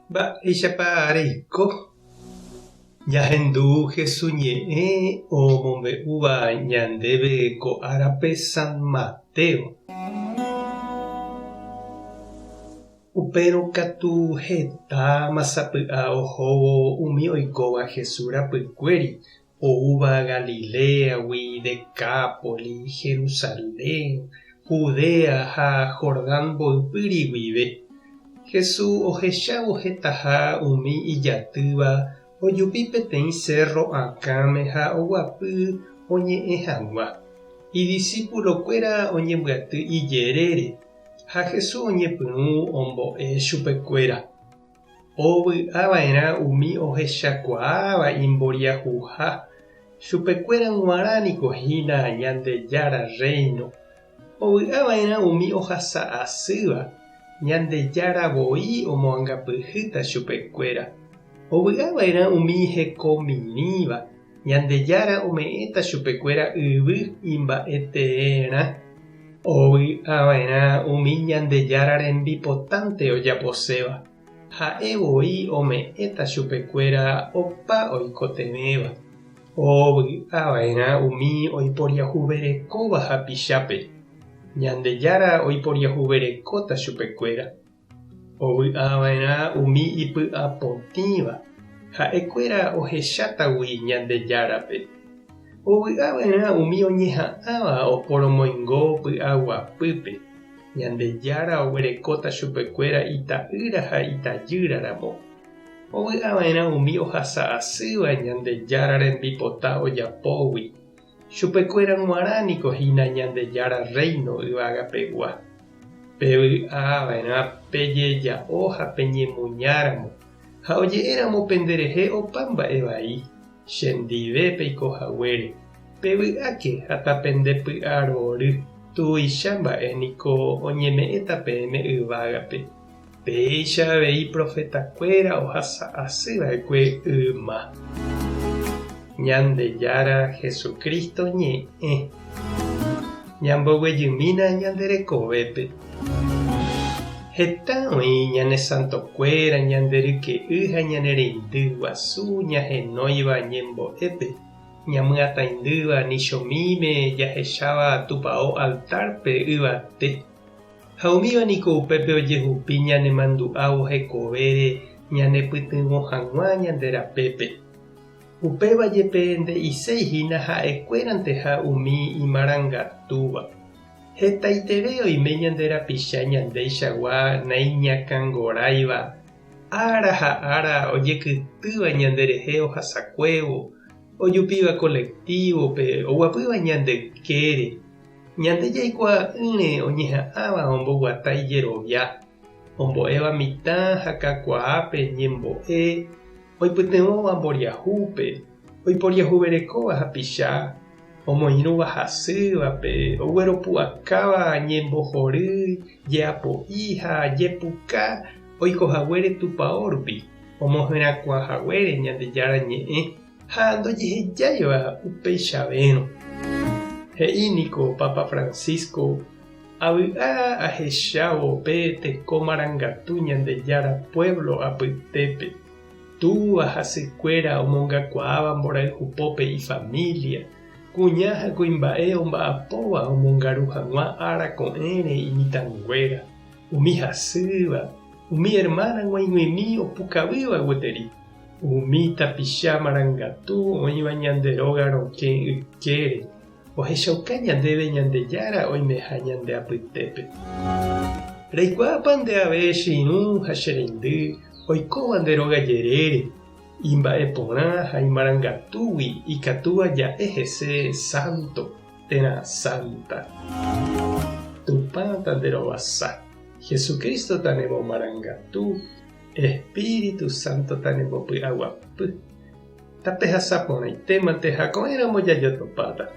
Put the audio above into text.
Mba'éichapa reiko? Ñahendu Jesús ñe'ẽ omombe'úva ñandéve ko árape San Mateo. Upérõ katu hetáma sapy'a ohóvo umi oikóva Jesús rapykuéri oúva Galiléagui, Decápolis, Jerusalén, Judea ha Jordán mboypýri guive. Jesús ohechávo hetaha umi ijatýva ojupi peteĩ sérro akãme ha oguapy oñe'ẽ hag̃ua. Idisipulokuéra oñembyaty ijerére ha Jesús oñepyrũ ombo'e chupekuéra. Ovy'a va'erã umi ohechakuaáva imboriahuha, chupekuéra g̃uarã niko hína Ñandejára Rréino. Ovy'a va'erã umi ohasa asýva, Ñandejára voi omoangapyhýta chupekuéra. Ovy'a va'erã umi hekomirĩva, Ñandejára ome'ẽta chupekuéra yvy imba'eteerã. Ovy'a va'erã umi Ñandejára rembipotánte ojaposéva, ha'e voi ome'ẽta chupekuéra opa oikotevẽva. Ovy'a va'erã umi oiporiahuverekóva hapichápe, Ñandejára oiporiahuverekóta chupekuéra. Ovy'a va'erã umi ipy'apotĩva, ha'ekuéra ohechátagui Ñandejárape. Ovy'a va'erã umi oñeha'ãva oporomoingo py'aguapýpe, Ñandejára oguerekóta chupekuéra ita'ýra ha itajýra ramo. Ovy'a va'erã umi ohasa asýva Ñandejára rembipota ojapógui, Chupekuéra g̃uarã niko hína Ñandejára Rréino yvagapegua. Pevy'a va'erã pejeja'o ha peñemuñáramo, ha oje'éramo penderehe opa mba'e vai, chendive peiko haguére. Pevy'áke ha tapendepy'arory, tuicha mba'e niko oñeme'ẽta peẽme yvágape. Péicha avei profetakuéra ohasa asy va'ekue yma. Ñandejára Jesucristo ñe'ẽ. Ñamboguejymína ñande rekovépe. Heta oĩ ñane santokuéra, ñande ryke'y ha ñane reindy guasu ñahenóiva ñembo'épe, ñamyataindýva nichomíme jahecháva tupao altárpe yvate. Ha umíva niko upépe ojehupi ñanemandu'ávo hekovére ñanepytyvõ hag̃ua ñande rapépe. Upéva jepe nde'iséi hína ha'ekuéranteha umi imarangatúva. Hetaiteve oime ñande rapicha ñandeichagua naiñakãngoráiva, ára ha ára ojekytýva ñanderehe ohasakuévo, ojupíva colectivo-pe, oguapýva ñande ykére, Ñande jaikuaa'ỹre oñeha'ãva omboguata ijerovia, ombo'éva mitã ha kakuaápe ñembo'e, oipytyvõva mboriahúpe, oiporiahuverekóva hapicha, omoirũva hasývape, ogueropu'akáva ñembohory, jeapo'i ha jepuka oikohaguére tupao rupi, omoherakuãhaguére Ñandejára Ñe'ẽ. Ha ndojehejáiva upeichavérõ. He'i niko Papa Francisco, Avy'a ahechávo pe teko marangatu Ñandejára pueblo apytépe, túva ha sykuéra omongakuaáva mborayhupópe ifamilia, kuña ha kuimba'e omba'apóva omongaru hag̃ua ára ko'ẽre imitãnguéra, umi hasýva, umi hermana g̃uaig̃uimi opukavýva gueteri. Umi tapicha marangatu oĩva ñande róga rokẽ ykére, ohechauka ñandéve Ñandejára oimeha ñande apytépe. Reikuaápa nde ave che irũ ha che reindy oikóva nde róga jerére, imba'e porã ha imarangatúgui ikatúva ja'e hese sánto térã sánta. Tupã tanderovasa. Jesucristo tanemomarangatu. Espíritu Santo tanembopy'aguapy. Tapehasa porãitémante ha ko'ẽramo jajotopáta.